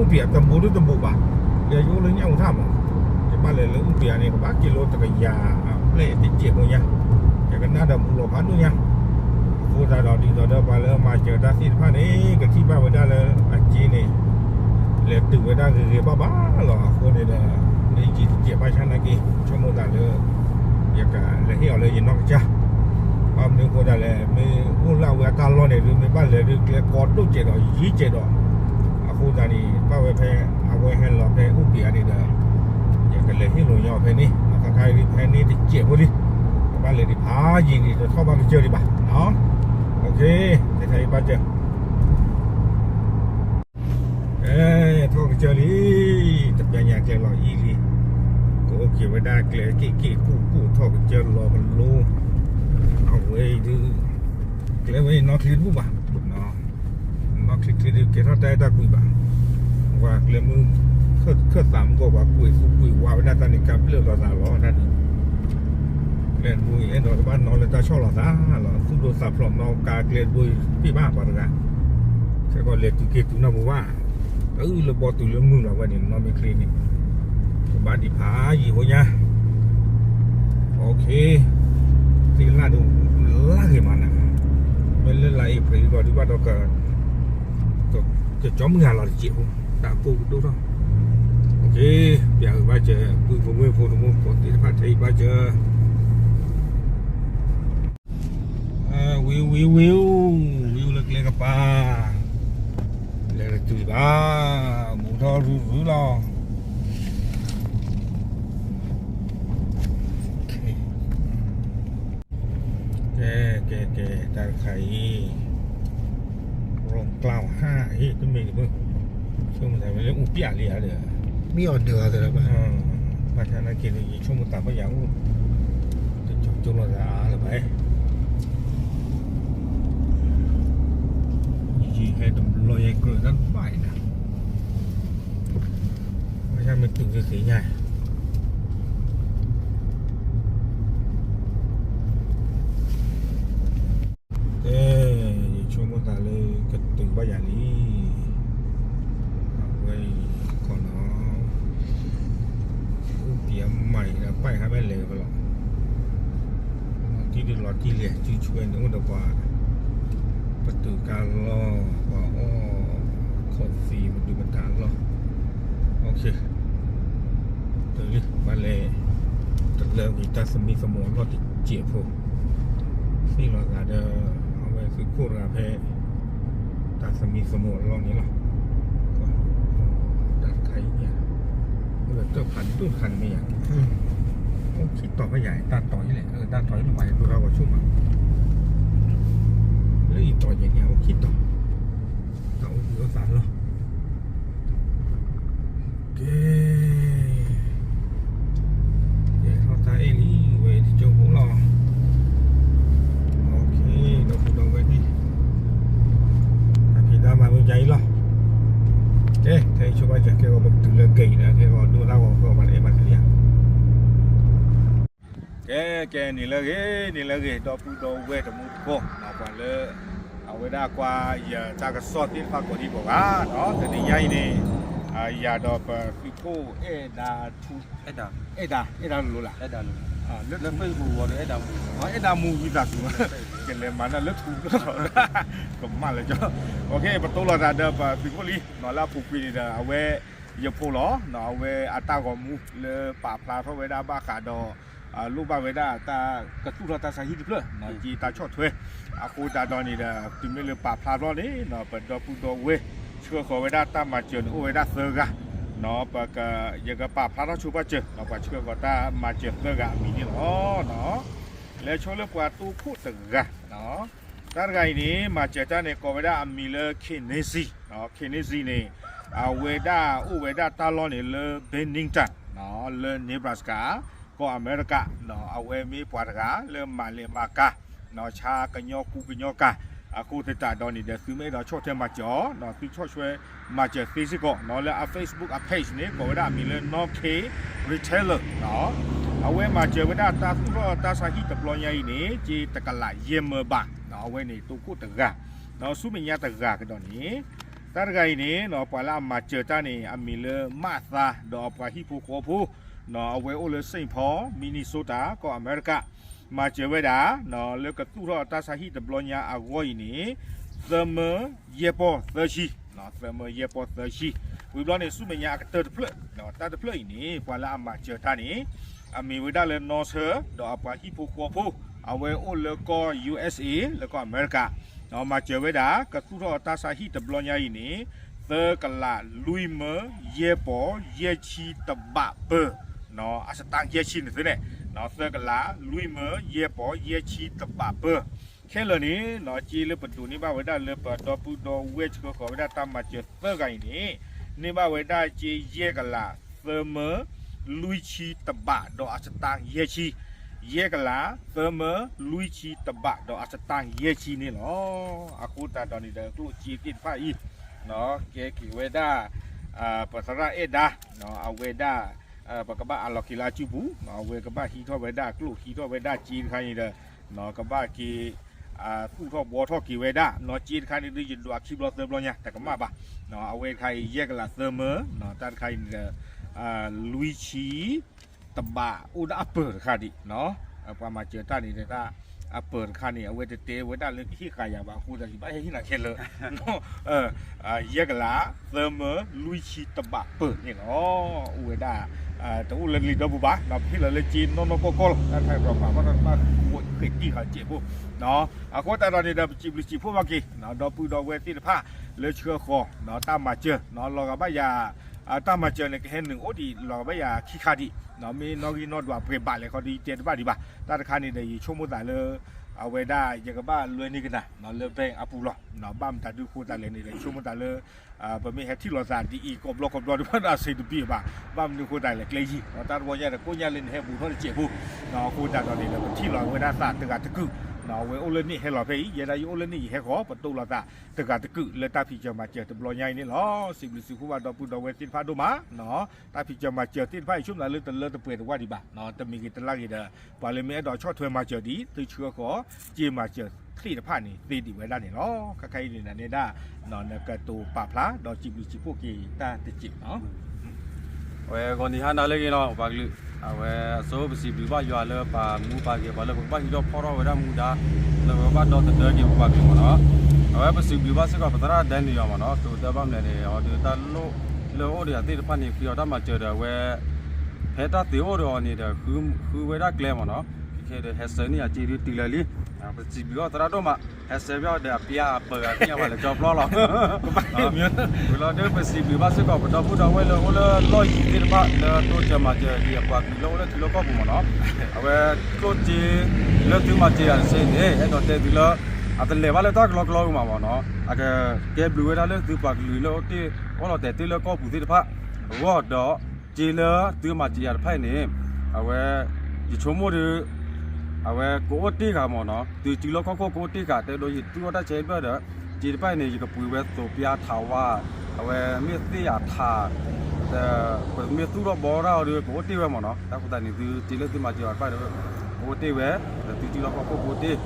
ပံးအတဘူးဒုတဘူးဘၣ်, ယအိၣ်လၢညၣ်အူထၣ်မး, ယဘၣ်လဲၤလၢအူပံးအန့ၣ် ကဘၣ်က့ၤလီၤတကယၤအပျဲၢ်တစဲးဖိညါ, ယကနၣ်ဒီးဘူးလီၤဖးဒိၣ်ညါ, အဃိသတးဒီးဒ်သိးဒီးပှၤလၢမၤစၢၤတၢ်သ့ၣ်တဖၣ်န့ၣ် ကထံၣ်ဘၣ်ဝဲဒၣ်လၢအစ့န့ၣ် လဲၤတုၤဝဲဒၣ်ဂ့ၤဂ့ၤဘၣ်ဘၣ်လီၤ. အဃိန့ၣ်ဒီး မ့ၢ်ယံာ်တစဲးဘၣ်ဆၣ်နာ်က့ ဆိကမိၣ်သးလၢ ယကလဲၤဟ့ၣ်အီၤလၢယနီၢ်ကစၢ်, ဘၣ်မနုၤအဃိသတးလဲၣ် မ့ၢ်အိၣ်လၢအဝဲအတၢ်လီၢ်န့ၣ် ဒုးမ့ၢ်ဘၣ်လဲၤဒုးကျဲကီဒိၣ်စဲးဒီးယံာ်စဲးဒီး, အဃိသတးန့ၣ် ဘၣ်ဝဲဖဲအဝဲဟဲလီၤဖဲအူပံးအန့ၣ်ဒီး ယကလဲၤဟ့ၣ်လိာ်ညီဖဲန့ၣ် အခါခါအံၤဖဲန့ၣ်တစဲးဖိလံ, ကဘၣ်လဲၤဒံးဖးယံာ်န့ၣ် တထီၣ်ဘၣ်ကစၢၢ်ဒံးဘၣ်, ခဲခဲအံၤဘၣ်စၢၤ ထီၣ်ကစၢၢ်လံ, တပျၢ်ညါကျဲလီၤအံၤလံ, ကအိၣ်က့ၤဝဲဒၣ်ကျဲက့ၣ်က့ၣ်ကူၣ်ကူၣ်ထီၣ်ကစၢၢ်လီၤကလိ, အဝဲအံၤဒုး ကျဲဝဲအံၤနီၣ်ချ့တဘူၣ်ဘၣ်, နီၣ်ချ့ချ့ဒုးကဲထီၣ်တၢ်အဲၣ်တၢ်ကွံဘၣ်, ပှၤကျဲမုၢ် ခၢၣ်သးမုၢ်ကီၢ်ပှၤကွံာ်သူကွံာ်ဝါဝဲဒၣ်တၢ်န့ၣ် ကါဘျၢၣ်လီၤသးလီၤတၢ်န့ၣ်, ကျဲတဘိအံၤအဲၣ်ဒိးတဘၣ်နီၣ်လၢတၢ်ဆီၣ်လီၤသးလီၤ, သူၣ်ဒိၣ်သးဖျိးနီၣ်ကါကျဲတဘိအံၤ ပ့ၢ်ဘၣ်ပှၤတဂၤ, ခဲကီးလဲၤတုၤက့ၤတုၤနီၢ်ပူၤဘၣ်, တုၤလၢဘီတုၤလၢမုၢ်လီၤဝဲန့ၣ် နီၣ်မ့ၢ်ချ့န့ၣ်, ကဘၣ်ဒံးဖးယံာ်ဖိညါ, သ့ၣ်လၣ်ဒုးလၢဂ့ၤမးနၤ, မ့ၢ်လၢလါအ့ဖြ့ၣ်ဂီၤဒုးဘၣ်ဒီး ကကၠီမုၢ်ဂၤလီၤတစဲးဖိ, တၢ်ကိၢ်ကဒိၣ်ထီၣ်, ပျးအုးဘၣ်စၢၤ ပုၢ်ဖိမုၣ်ဖိတမူဖိသ့ၣ်တဖၣ်ထဲအံၤဘၣ်စၢၤ, ဝံၤဝံၤဝံၤ, ဝံၤလၢကျဲကပၤ, လဲၤတတုၤဘၣ်, မူထီၣ်ရူၤရူၤလီၤ. ကဲ ကဲ ကဲ တၢ်တခါအံၤ ร่มเกล้า ဟးဟ့ၣ်တမ့ၢ်တဘၣ်, ဆိကမိၣ်သးဝဲလၢအူပျၢ်လံဧါဒီး, မ့ၢ်အီၤဒၢးအီၤသးလၢၤဘၣ်, ဘၣ်ဆၣ်နာ်က့ၤဒီး ယဆိကမိၣ်သးဘၣ်ယၤအိၣ်, တကၠိကၠိလိာ်သးအါလၢၤဘၣ်, ယဟဲတဘျီယဲကြၢးတၢ်ဘၣ်အံၤနၤ, ဘၣ်ဆၣ်မ့ၢ်တုၤက့ၤက့ၤညါ ကဲ, ယဆိကမိၣ်သးလၢကတုၤဘၣ်ယၤလံ, အဝဲအံၤခီနီၤ, အိၣ်ပျဲမၤအံၤဒီး ပၢ်အံၤဟးမ့ၢ်လဲၤကလီၤ, တံၢ်ဒုးလီၤတံၢ်လဲၤ စုဆွဲန့ၣ်အိၣ်ဒီးပှၤ, ပတုာ်ကါလီၤ, ပှၤအီၣ် coffee မဒုးမတၤလီၤ, တလၢဘၣ်လဲၤ, တလၢဝံၤတၢ်သမံသမိးအလီၢ်တစဲးဖိ, သ့ၣ်လီၤသးဒီး အဝဲသုးခိၣ်တဂၤဖဲ တၢ်သမံသမိးအလီၢ်န့ၣ်လီၤ, တၢ်တခါအံၤန့ၣ်, အိၣ်လၢတၢ်ဖးဒိၣ်တခါန့ၣ်မ့ၢ်ယၤ, အိၣ်ခံတီၤဖဲယၤ တၢ်တီၤအံၤလဲၣ်, တၢ်တီၤအံၤလၢပှၤဒိၣ်တၢ်ဂီၤဆိၣ်မး, လၢယတီၤယဲၢ်န့ၣ် အိၣ်ခံတီၤ, တၢ်အိၣ်ဘှံးအိၣ်သါလီၤ. ကဲ, ကဲထီၣ်တၢ်အဲၣ်လံ, ဝဲတကၠိဖိလီၤ, ဒီပုၢ်ဒီဝဲၢ်န့ၣ်, တၢ်ဖံးတၢ်မၤမ့ၢ်ကါအံၤလီၤ, ကဲ ထဲဆိဘၣ်စၢၤ ကဲဂီၤပကတုၤလၢက့ၤအံၤဒီး ကဲဂီၤဒိၣ်တၢ်ဂီၤဃီဘၣ်လၢအဲၣ်ဘၣ်တလံဧါ ကဲ ကဲ န့ၣ်လၢဂ့ၤ န့ၣ်လၢဂ့ၤ ဒီပုၢ်ဒီဝဲၢ်တံၤသကိး ပှၤလၢ အဝဲဒၣ်ကွၢ်ယတၢ်ကစီၣ်သ့ၣ်တဖၣ်ကိးဒံကိးဂၤ တနံၤညါအံၤန့ၣ် ယၤဒီးပသုးခိၣ်အဲၣ်ဒၣ်ထူ အဲၣ်ဒၣ် အဲၣ်ဒၣ်လိၤလၢ အဲၣ်ဒၣ်မူ အဲၣ်ဒၣ်မူဝံသးစူၤ ကလဲၤမၤနၢၤလၢထူ ကမၣ်လၢကၠီ ပတိလိာ်သးဒီးပသုးခိၣ်လံ လၢအပူၤကွံာ်န့ၣ်ဒီး အဝဲ ယဖိလီၤ အဝဲအတၢ်ဂီၤမူလၢပာ်ဖျါထီၣ်ဝဲဒၣ်ဘၣ်ဃးဒီး လိၣ်ဘၣ်ဝဲဒၣ်တၢ်ကသူၣ်ထီၣ်တၢ်ဆါဟံၣ်တဖျၢၣ် က့တၢ်ဆီၣ်ထွဲ အဃိသတးဒီးန့ၣ်ဒီး တုၤမ့ၢ်လၢပာ်ဖျါထီၣ်န့ၣ် ပဒီပုၢ်ဒီဝဲၢ် ဆှၢဃီၤဝဲဒၣ်တၢ်မၤစၢၤန့ၣ် အိၣ်ဝဲဒၣ်သၢဂၤ ပက ယကပာ်ဖျါထီၣ်ဆိပာ်စၢၤ ပှၤဆှၢဃီၤတၢ်မၤစၢၤသၢဂၤအမံၤန့ၣ်လီၤ. လဲၤဆိလၢပှၤတိခိၣ်တဂၤ တၢ်တဂၤအံၤန့ၣ် မၤစၢၤတၢ်န့ၣ် ကိးဝဲဒၣ်အမံၤလၢ Kenneth, Kenneth န့ၣ် အဝဲဒၣ်အိၣ်ဝဲဒၣ်တၢ်လီၢ်န့ၣ်လၢ Bennington လၢ Nebraska ကီၢ်အမဲရကၤ အဝဲမ့ၢ်ပှၤတဂၤလၢမၤလဲၤမၤကၤ ဆါကညီကူကညီကၤ အဃိသတးဒီးန့ၣ်ဒီး သုမ့ၢ်အဲၣ်ဒိးဆီၣ်ထွဲမၤစၢၤအီၤ သုဆီၣ်ထွဲမၤစၢၤသ့စ့ၢ်ကီး လၢအ Facebook အ page န့ၣ် ကိးဝဲဒၣ်အမံၤလၢ Noah Kaye Retailer အဝဲမၤစၢၤဝဲဒၣ်တၢ်သူၣ်ထီၣ်တၢ်ဆါဟံၣ်တဘျီညါအံၤန့ၣ် က့တကလးယဲၢ်မၢဘၣ် အဝဲန့ၣ်တိခိၣ်တဂၤ ဆူမဲာ်ညါတဂၤကဒီးန့ၣ် တၢ်တဂၤအံၤန့ၣ် ပှၤလၢအမၤစၢၤတၢ်န့ၣ် အမံၤလၢမးသါ ဒီးအပှၤဟံၣ်ဖိဃီဖိ အဝဲအိၣ်လၢ Saint Paul Minnesota ကီၢ်အမဲရကၤ မၤစၢၤဝဲဒၣ် လၢကသူၣ်ထီၣ်တၢ်ဆါဟံၣ်တဘျီညါအဂီၢ်အံၤန့ၣ် သၢမၢယဲၢ်ပီၢ်သၢဆံ, သၢမၢယဲၢ်ပီၢ်သၢဆံ, ဝံၤဘျီန့ၣ် ဆူမဲာ်ညါအကတၢၢ်တဖျၢၣ်, တၢ်တဖျၢၣ်အံၤန့ၣ် ပှၤလၢအမၤစၢၤတၢ်န့ၣ် အမံၤဝဲဒၣ်လၢနီၢ်ဆၢ ဒီးအပှၤဟံၣ်ဖိဃီဖိ အဝဲအိၣ်လၢကီၢ် ယူၢ်အ့းအ့း လၢကီၢ်အမဲရကၤ မၤစၢၤဝဲဒၣ် ကသူၣ်ထီၣ်တၢ်ဆါဟံၣ်တဘျီညါအံၤန့ၣ် သၢကလးလွံၢ်မၢယဲၢ်ပီၢ်ယဲၢ်ဆံတဘးပၢၢ်, အစတၣ်ယဲၢ်ဆံန့ၣ်သ့န့ၣ်, သၢကလးလွံၢ်မၢယဲၢ်ပီၢ်ယဲၢ်ဆံတဘးပၢၢ်, ခဲလၢာ်န့ၣ် စ့လၢပဒိးန့ၢ်ဘၣ်ဝဲဒၣ်လၢပဒီပုၢ်ဒီဝဲၢ်ဆှၢဃီၤဝဲဒၣ်တၢ်မၤစၢၤသၢဂၤအံၤန့ၣ် န့ၢ်ဘၣ်ဝဲဒၣ်စ့ယဲၢ်ကလးသၢမၢလွံၢ်ဆံတဘးဒီးအစတၣ်ယဲၢ်ဆံ, ယဲၢ်ကလးသၢမၢလွံၢ်ဆံတဘးဒီးအစတၣ်ယဲၢ်ဆံန့ၣ်လီၤ. အဃိသတးဒီးန့ၣ်ဒီး ကျိၣ်စ့သ့ၣ်တဖၣ်အံၤ ကဲက့ၤဝဲဒၣ် ပသရၣ်အဲၣ်ဒါ အဝဲဒၣ် ပကဘၣ်အးလီၤက့ၤလၢအစုပူၤ, အဝဲကဘၣ်ဟံးထီၣ်ဝဲဒၣ်ကျိၣ် ဟံးထီၣ်ဝဲဒၣ်စ့တခါန့ၣ်ဒီး ကဘၣ်က့ၤ သူၣ်ထီၣ်ဘှီထီၣ်က့ၤဝဲဒၣ် နီၢ်စ့တခါန့ၣ်ဒီး ယဒွးခံဘျီသၢဘျီညါ တကမၣ်ဘၣ်, အဝဲတခါအံၤ ယဲၢ်ကလးသၢမၢ တၢ်တခါအံၤန့ၣ်ဒီး လွံၢ်ဆံ တဘးအိၣ်ဒၣ်အပၢၢ်တခါဒံး, ပှၤမၤစၢၤတၢ်န့ၣ်ဒၣ် အပၢၢ်တခါန့ၣ် အဝဲတတဲဝဲဒၣ်လၢကဟ့ၣ်ဃာ်ယၤဘၣ်အဃိသတး ယဘၣ်ဟဲဟ့ၣ်နၤခဲလၢာ် ယဲၢ်ကလးသၢမၢလွံၢ်ဆံတဘးပၢၢ်န့ၣ်လီၤ. အိၣ်ဝဲဒၣ် တအိၣ်လၢလံာ်ဒီပူၤဘၣ်, ပဟ့ၣ်လီၤလၢစ့နီၢ်နီၢ်ကီၢ်ကီၢ်လီၤ, တၢ်တခါပှၤဘၣ်တဘၣ်ဃ့ၢ်တံၢ်ဃာ်စဲးဖိ, အဃိသတးဒီးန့ၣ်ဒီး ပစံးဘျုးစံးဖှိၣ်ဘၣ်က့ၤ ဒီပုၢ်ဒီဝဲၢ်သ့ၣ်တဖၣ် လၢဆှၢဃီၤ တၢ်မၤစၢၤ လီၤဂာ်ဘၣ်ယၤ တၢ်မၤစၢၤန့ၣ် ကဟဲနုာ်အိၣ်ဒံးလီၤဂာ်ဘၣ်ယၤခံခါဒံး, မ့ၢ်နီၣ်ဂံၢ်နီၣ်ဒွးပှဲၤဘၣ်လဲၣ်ခီဒီး ယတဲတဘၣ်ဒံးဘၣ်, တၢ်တခါန့ၣ်ဒီး ယဆိကမိၣ်သးလၢ အဝဲဒၣ်ယကဘၣ်လွဲန့ၢ်ကနၤ လၢ bank အပူၤလီၤ, ဘၣ်မတၤဒုအဃိသတးလဲၣ်န့ၣ်ဒီး ယဆိကမိၣ်သးလၢ ပမ့ၢ်ဟဲထံၣ်လိာ်သးဒ်အံၤ ကိးဘျီကိးဘျီဒ်ဘၣ်ဒီး အဆင်တပြေဘၣ်, ဘၣ်မနုၤအဃိသတးလဲၣ် ကျဲယံၤ တၢ်တဝီညါဒီး ကိးညါလၢနဟဲဘူးထီၣ်တစဲးဖိ, အဃိသတးဒီးန့ၣ်ဒီး ပထံၣ်လီၤဝဲဒၣ်သးတဂၤတကုာ်, အဝဲအိၣ်လၢန့ၣ်ဟဲလီၤဖဲအံၤ ယဲဒၣ်ယအိၣ်လၢန့ၣ်ယဟဲဃီၤ ပတိၢ်လိာ်သးတဂၤတကုာ်လၢတၢ်ဖံးစၢၤမၤစၢၤတဘျီညါအံၤန့ၣ်လီၤ. စံးဘျုးစံးဖှိၣ်ဘၣ်ဒီပုၢ်ဒီဝဲၢ်သ့ၣ်တဖၣ်ဒိၣ်မး တၢ်ဖံးစၢၤမၤစၢၤသ့ၣ်တဖၣ်အံၤ ဆိကမိၣ်သးလၢတလၢတပှဲၤတဝၢ်ဒံးဘၣ်, တမံၤဂ့ၤတလါဂ့ၤဒီး ပှၤလၢမ့ၢ်အဲၣ်ဒိးဆီၣ်ထွဲမၤစၢၤဒ် သုဆှၢဃီၤ စ့မၤစၢၤသ့ၣ်တဖၣ်န့ၣ် သ့ဒံးဝဲဒၣ်န့ၣ်လီၤ. ခဲခါအံၤန့ၣ်ဒၣ်န့ၣ်ဒၣ် နကတိၤပာ်ဖျါ ဒီးစံးဘျုးစံးဖှိၣ်က့ၤတၢ်တစဲးလီၤ. အဝဲဂီၤနံၤဟါနၤလၢအဂ့ၤနီၤ ပှၤကလုာ်, အဝဲအဆိပစံးဘျုးဘၣ်ယွၤလၢပှၤမူပှၤဂ့ၤ ပှၤလၢပကဘၣ်ဟံးထီၣ်ဖီၣ်ထီၣ်ဝဲဒၣ်မူဒါ လၢပကဘၣ်ဒီသဒၢက့ၤပပှၤကလုာ်မ့ၢ်နီၤ, အဝဲပစံးဘျုးဘၣ်စ့ၢ်ကီးပသရၣ်ဒဲနံၤယီၤမ့ၢ်နီၤ ကတဲဘၣ်မနုၤလဲၣ်န့ၣ် အီၤဒုးတၢ်လိၣ်လၢအိၣ်ဒီးယၤသ့ၣ်တဖၣ်န့ၣ် ဃ့အီၤတၢ်မၤစၢၤဒီးအဝဲ ဖဲတၢ်သ့အိၣ်ဒီးအီၤန့ၣ်ဒီး ဃုဝဲဒၣ်ကျဲမ့ၢ်နီၤ, ခဲဒီးဟဲဆှၢန့ၢ်ယၤစ့ဒုးတုၤလၢလံ, ပစံးဘျုးအီၤသရၣ်ဒိၣ်မး, ဟဲဆှၢဘၣ်အီၤဒီးအပျါအပၢၤအသ့ၣ်ညါဘၣ်လၢကၠီပျီလီၤ. ဝံၤလီၤဒုးပစံးဘျုးဘၣ်စ့ၢ်ကီး ပဒီပုၢ်ဒီဝဲၢ်လၢအိၣ်လၢလီၢ်ယံၤသ့ၣ်တဖၣ် လၢတိစၢၤမၤစၢၤဒံးအပှၤကလုာ်လၢအိၣ်လၢထံလၢကီၢ်ပူၤမ့ၢ်နီၤ, အဝဲကျိၣ်စ့ လၢသုမၤစၢၤယၤတစဲးန့ၣ် အဲၣ်ဒိးတဲသုလၢ အတလဲၤဘၣ်လၢတၢ်ကလီကလီဂ့ၤမးမ့ၢ်နီၤ, အကကဲဘျုးဝဲဒၣ်လၢသုပှၤကလုာ်လၢအိၣ်တ့ၢ်အိၣ်လီၤတဲာ်တ့ၢ်လၢကီၢ်ပူၤသ့ၣ်တဖၣ်အဂီၢ်ဒီး စ့လၢသုမၤစၢၤယၤတဖၣ်အံၤန့ၣ် အဝဲ ယဆိကမိၣ်ဒီး အဝဲကအိၣ်တ့ၢ်ဃာ်မ့ၢ်နီၤ, သုစုလီၢ်ခီၣ်ခိၣ်ကအိၣ်တ့ၢ်ဃာ် တဲဒိယသူၣ်ထီၣ်တၢ်ဆဲးဘျၢၣ်ဒီး စ့တဖၣ်အံၤန့ၣ် ယကပှ့ၤဝဲသိးပျါထးဝါ အဝဲမ့ၢ်သ့ၣ်အထး ပမ့ၢ်သူၣ်ထီၣ်ဘီထီၣ်အီၤဒီး ကအိၣ်တ့ၢ်ဝဲမ့ၢ်နီၤ, တၢ်ဃိသတးန့ၣ် သုစ့လၢသုမၤစၢၤယၤတဖၣ်ဒီး ကအိၣ်တ့ၢ်ဝဲ ဒီးသုစုလီၢ်ခီၣ်ခိၣ်ကအိၣ်တ့ၢ်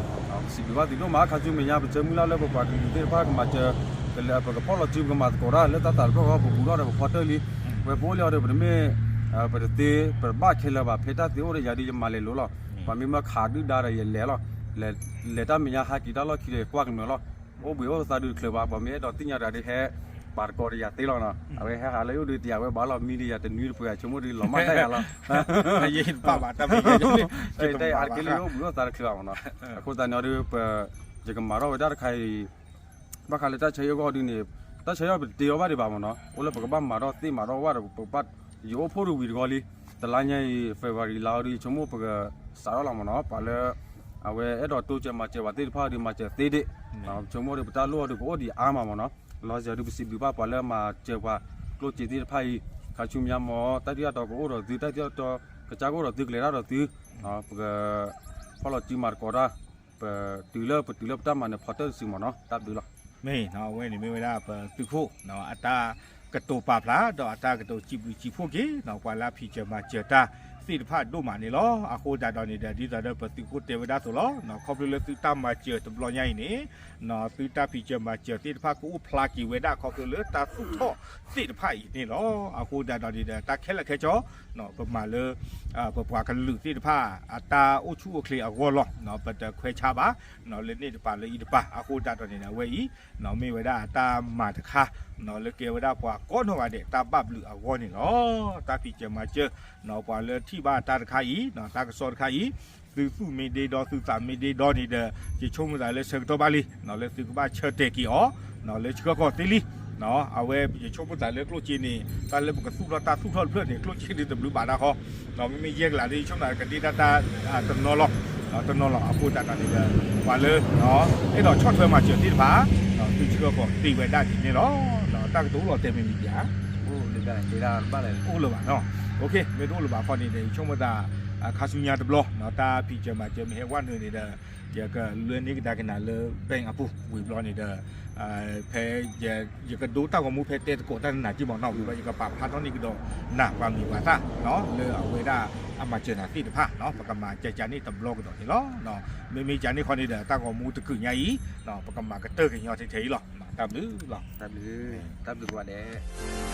ပစံးဘျုးဘၣ်သုဒိၣ်မး ခါဆူမဲာ်ညါ ပဆၢမုၢ်လၢ်လၢပပှၤကလုာ်သ့ၣ်တဖၣ်ကမၤစၢၤ ကလဲၤပကဖီၣ်လီၤစုပကမၤသကိးတၢ်လၢတၢ်သးတဖျၢၣ်ဃီ ပဘူးထီၣ်ဒီးပဖီတၢၣ်လံ, ဝဲပအိၣ်လံအီၤဒီး ပတမ့ၢ် ပတသ့ ပတဘၣ်ခဲလၢာ်ဘၣ် ဖဲတၢ်သ့အိၣ်ဒီးယၤဒီးယမၤလဲၤလိၤလီၤ, ပှၤမ့ၢ်မၢခးဒုၣ်ဒါဒီးယလဲၤလီၤ, လဲၤတၢ်မဲာ်ညါဟးက့ၤတၢ်လီၢ်ခံဒီးယကွၢ်ကနၢၤလီၤ, အိၣ်ဘှံးအိၣ်သါဒုးတချုးဘၣ် ပှၤမ့ၢ်အဲၣ်ဒိးသ့ၣ်ညါတဂၤဒီးဟဲ ပာ်တကိးဒီးယၤသ့လီၤနီၤ, အဝဲဟဲဟးလၢယအိၣ်ဒီးတယာ်ဝဲဘၣ်လီၤ မံဒီးယၤတနွံတပှဲၤ ဆိကမိၣ်ဒီးလီၤမၢ်တၢ်ယၤလီၤ တၢ်အါတက့ၢ်လၢယအိၣ်ဘှံးအိၣ်သါတချုးဘၣ်မ့ၢ်နီၤ, အဃိသတးန့ၣ်ဒီး ပ ယကမၤထီၣ်ဝဲဒၣ်တခါအံၤ ဘၣ်ဃးလၢတၢ်ဆါဟံၣ်အဂီၢ်ဒုးန့ၣ် တၢ်ဆါဟံၣ်အီၤပတတ့အီၤဘၣ်ဒံးဘၣ်မ့ၢ်နီၤ, အိၣ်လၢပကဘၣ်မၤထီၣ်သ့မၤထီၣ်ဝၣ်ဒီး ပကဘၣ် ယအိၣ်ဖှိၣ်တဝံၤတဂီၢ်လံ, တလါညါအံၤ February လါအီၤဒုး ယဆိကမိၣ်ပကစးထီၣ်လီၤမ့ၢ်နီၤ, ပှၤလၢ အဝဲအဲၣ်ဒိးတိစၢၤမၤစၢၤပှၤသ့ၣ်တဖၣ်အီၤဒုး မၤစၢၤသ့ဒံး, ဆိကမိၣ်ဒီးပတၢ်လိၣ်အီၤဒုးကအိၣ်ဒံးအါမးမ့ၢ်နီၤ, လီၤစၢၤဒုးပစံးဘျုးဘၣ်ပှၤလၢမၤစၢၤပှၤကျိၣ်စ့သ့ၣ်တဖၣ်အံၤ, ခါဆူညါမ့ၢ် တၢ်ဒုၣ်တၢ်တီကအိၣ်ဒီးသု တၢ်ဒုၣ်တၢ်တီကစၢ်ကအိၣ်ဒီးသု ကလဲၤတၢ်ဒီးသု, ပက ဖီၣ်လီၤစုမၤသကိးတၢ်, ပတုၤလၢပတုၤလၢပတၢ်မၤနၢၤဖီတၢၣ်တစုမ့ၢ်နီၤ, တၢ်ဘျုးလီၤ. မ့ၢ်နီၤ, အဝဲန့ၣ်မ့ၢ်ဝဲဒၣ်ပသုးခိၣ် အတၢ်ကတိၤပာ်ဖျါ ဒီးအတၢ်ကတိၤစံးဘျုးစံးဖှိၣ်က့ၤ ပှၤလၢအဖံးစၢၤမၤစၢၤတၢ် သ့ၣ်တဖၣ်ဒိၣ်မးန့ၣ်လီၤ. အဃိသတးဒီးန့ၣ်ဒီး ဒ်သိးဒီးပသုးခိၣ်တဲဝဲဒၣ်အသိးလီၤ. ခီဖျိလၢသုတၢ်မၤစၢၤတဘျီညါအံၤန့ၣ် သုတၢ်ဖံးစၢၤမၤစၢၤသ့ၣ်တဖၣ်ကအိၣ်ဖျါက့ၤဝဲဒၣ်ခီဖျိလၢတၢ်သူၣ်ထီၣ်သ့ၣ်တဖၣ်အံၤန့ၣ်လီၤ. အဃိသတးဒီးန့ၣ်ဒီး တၢ်ခဲလၢာ်ခဲဆ့ ပမၤလၢ ပပှၤကလုာ်သ့ၣ်တဖၣ် အတၢ်အိၣ်ဆူၣ်အိၣ်ချ့အဂီၢ်လီၤ. ပတခွဲးဆါဘၣ် လၢန့ၣ်တပၤလၢအံၤတပၤ အဃိသတးဒီးန့ၣ်ဒီး အဝဲအံၤ မ့ၢ်ဝဲဒၣ်တၢ်မၤတခါ လၢကဲဝဲဒၣ်ပှၤကိးနီၢ်ဂၤဒဲး တၢ်ဘၣ်ဘျုးအဂီၢ်န့ၣ်လီၤ. တၢ်ဖံးစၢၤမၤစၢၤ ပှၤလၢထံၣ်ဘၣ်တၢ်တခါအံၤ တၢ်ကစီၣ်တခါအံၤ သုသူၣ်မ့ၢ်ဒ့ဒီ သုသးမ့ၢ်ဒ့ဒီန့ၣ်ဒီး ယဆိကမိၣ်သးလၢဆၢကတီၢ်ဘၣ်လံ လၢသုကဘၣ်ဆၢတဲာ်က့ၤအီၤ လၢဆှၢဃီၤသ့လံ. အဝဲယဆိကမိၣ်သးလၢကျိၣ်စ့န့ၣ် တၢ်လၢပကသူၣ်ထီၣ်တၢ်သူၣ်ထီၣ်တဖျၢၣ်န့ၣ် ကျိၣ်စ့န့ၣ်တဘျုးဘၣ်တၢ်ဃီ မ့မ့ၢ်ယဲၢ်ကလးဒီး ယဆိကမိၣ်သးကဒ့တၢ်တၢ်တနီၤလီၤ တနီၤလီၤ. အဃိသတးဒီးန့ၣ်ဒီး ပှၤလၢ အဲၣ်ဒိးဆီၣ်ထွဲမၤစၢၤသ့ၣ်တဖၣ် သုဆှၢဃီၤသ့ဝဲဒၣ်ဒ်န့ၣ်လီၤ. တၢ်ကတိၤအိၣ်လီၤတဲာ်မ့ၢ်မံၤဒံးဧါ အိၣ်လၢၤဘၣ်နီၤ မ့ၢ်တအိၣ်လၢၤဘၣ်ခီန့ၣ်ဒီး ယဆိကမိၣ်သး ခါဆူညါတဘျီ တၢ်ဖံးစၢၤမၤစၢၤမ့ၢ်ဟဲဝဲနုာ်န့ၣ်ဒီး ယကလဲန့ၢ်ကဒါက့ၤနၤလၢ bank အပူၤဝံၤဘျီန့ၣ်ဒီး ဖဲ ယကဒိတၢ်ဂီၤမူဖဲတဲသကိးတၢ်နနၤက့မးနီၤ ဝံၤဘျီ ယကပာ်ဖျါထီၣ်န့ၢ်ကဒီးနၤ ပှၤမံၤပှၤသၣ် လၢအဝဲဒၣ်အမၤစၢၤနၤသ့ၣ်တဖၣ် ပကမၤကကန့ၣ်တဘျီကဒီးန့ၣ်လီၤ. မ့မ့ၢ်ကန့ၣ်ခီန့ၣ်ဒီး တၢ်ဂီၤမူတကုာ်ညါအံၤ ပကမၤကတၢၢ်ကညီထဲထဲအံၤလီၤ. တၢ်ဘျုးလီၤ. တၢ်ဘျုး တၢ်ဘျုးကိးဂၤဒဲး.